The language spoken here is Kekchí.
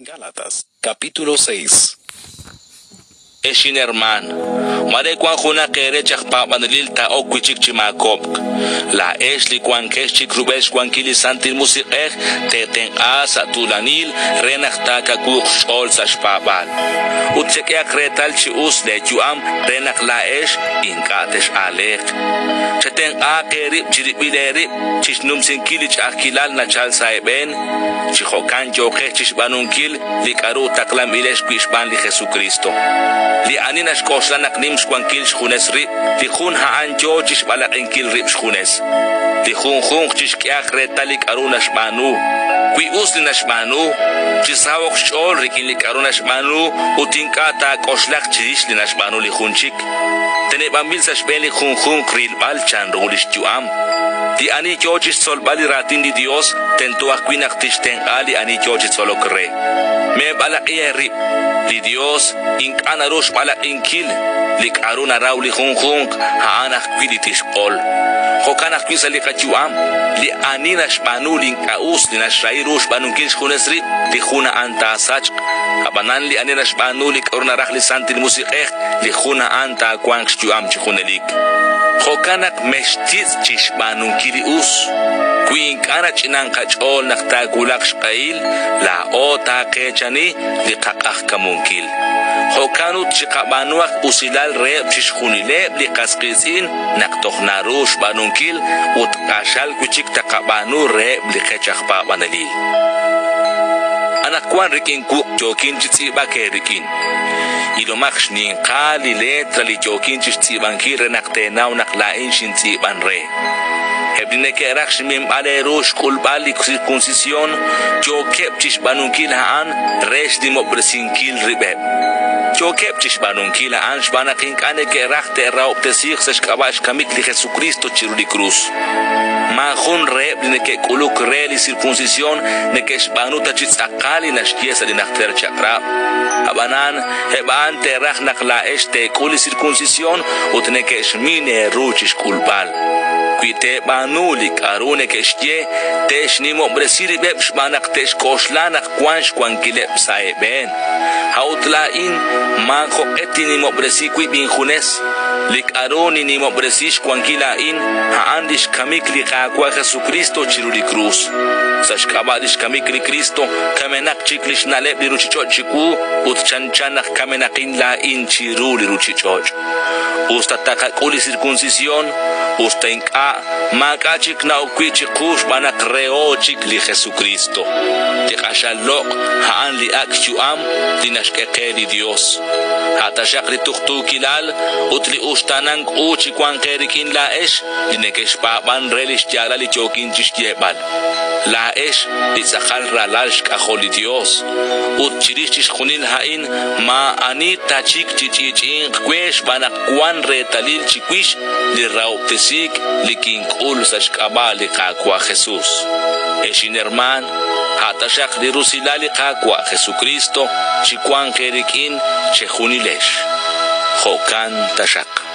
Gálatas, capítulo 6. Ex inhermaan, mare wank junaq eere chi aj paab'anelil taa'ok wi' chik chi maakob'k. Laa'ex li wankex chik rub'el xwankil li Santil Musiq'ej teetenq'a sa' tuulanil re naq taakawuuq xch'ool sa' xpaab'aal. Ut chek'ehaq reetal chi us leeyu'am re naq laa'ex ink'a' tex'aaleeq. Chetenq'aaq eerib' chirib'il eerib' chi xnumsinkil li ch'a'ajkilal nachalk sa' eeb'een, Chi jo'kan yooqex chixb'aanunkil li k'a'ru taqlanb'ilex wi' xb'aan li Jesukristo. Li ani naxk'oxla naq nim xwankil xjunes rib', li jun a'an yoo chixb'alaq'inkil rib' xjunes. Li junjunq chixk'ehaq reetal li k'a'ru naxb'aanu. Wi us li naxb'aanu, chisaho'q xch'ool rik'in li k'a'ru naxb'aanu ut ink'a' taak'oxlaq chirix li naxb'aanu li jun chik. Teneb'anb'il sa' xb'een li junjunq rilb'al chanru lix yu'am. Li ani yoo chixtzolb'al li raatin li Dios tento ajwi' naq tixtenq'a li ani yoo chi tzolok re. Meeb'alaq'i eerib', li Dios ink'a' naru xb'alaq'inkil, li k'a'ru naraw li junjunq a'an ajwi' li tixq'ol. Jo'kan ajwi' sa' li qayu'am, li ani naxb'aanu li ink'a' us li naxrahi ru xb'aanunkil xjunes rib', li jun a'an taasachq. A'b'anan li ani naxb'aanu li k'a'ru naraj li Santil Musiq'ej, li jun a'an taawanq xyu'am chi junelik. Jo'kan naq mextitz' chi xb'aanunkil li us. Wi ink'a' nach'inank qach'ool naq taawulaq xq'ehil, laa'o taaqeechani li qaq'ajkamunkil. Jo'kan ut chiqab'aanuhaq usilal reheb' chixjunileb' li qas qiitz'in naq toj naru xb'aanunkil ut q'axal wi' chik taqab'aanu reheb' li qech aj paab'anelil. Anaqwan rik'in wuq' yookin chi tz'iib'ak eerik'in. Ilomaq xninqal li letra li yookin chi xtz'iib'ankil re naq teenaw naq laa'in xintz'iib'an re. Eb' li neke'raj xminb'al eeru xk'ulb'al li sirkunsisyon yookeb' chi xb'aanunkil a'an re xnimob'resinkil rib'eb'. Yookeb' chi xb'aanunkil a'an xb'aan naq ink'a' neke'raj te'rahob'tesiiq sa' xk'ab'a' xkamik li Jesukristo chiru li krus. Maajun reheb' li neke'k'uluk re li sirkunsisyon neke'xb'aanu ta chi tz'aqal li naxye sa' li Najter Chaq'rab'. Ab'anan, eb' a'an te'raj naq laa'ex teek'ul li sirkunsisyon ut neke'xmin eeru chi xk'ulb'al. Wi teeb'aanu li k'a'ru neke'xye, te'xnimob'resi rib'eb' xb'aan naq te'xk'oxla naq wank xwankileb' sa' eeb'een. A'ut laa'in maajo'q'e tinnimob'resi wib' injunes. Li k'a'ru ninnimob'resi xwankil laa'in, a'an lix kamik li Qaawa' Jesukristo chiru li krus. Sa' xk'ab'a' lix kamik li Kristo, kamenaq chik lix na'leb' li ruchich'och' chiwu ut chanchan naq kamenaqin laa'in chiru li ruchich'och'. Us ta taqak'ul li sirkunsisyon, us ta ink'a', maak'a' chik na'ok wi' chiqu xb'aan naq reho chik li Jesukristo. Li q'axal loq' a'an li ak' yu'am li naxk'e qe li Dios. A' taxaq li tuqtuukilal ut li uxtaanank u chi wanq eerik'in laa'ex li nekexpaab'an re li xyaalal li yookin chi xyeeb'al. Laa'ex li tz'aqal ralal xk'ajol li Yos. Ut chirix chixjunil a'in maa'ani ta chik chich'i'ch'i'inq we xb'aan naq wank reetalil chiwix li rahob'tesiik li kink'ul sa' xk'ab'a' li Qaawa' Jesús. Ex inhermaan, a' taxaq li rusilal li Qaawa' Jesukriist chiwanq eerik'in chejunilex. Jo'kan taxaq.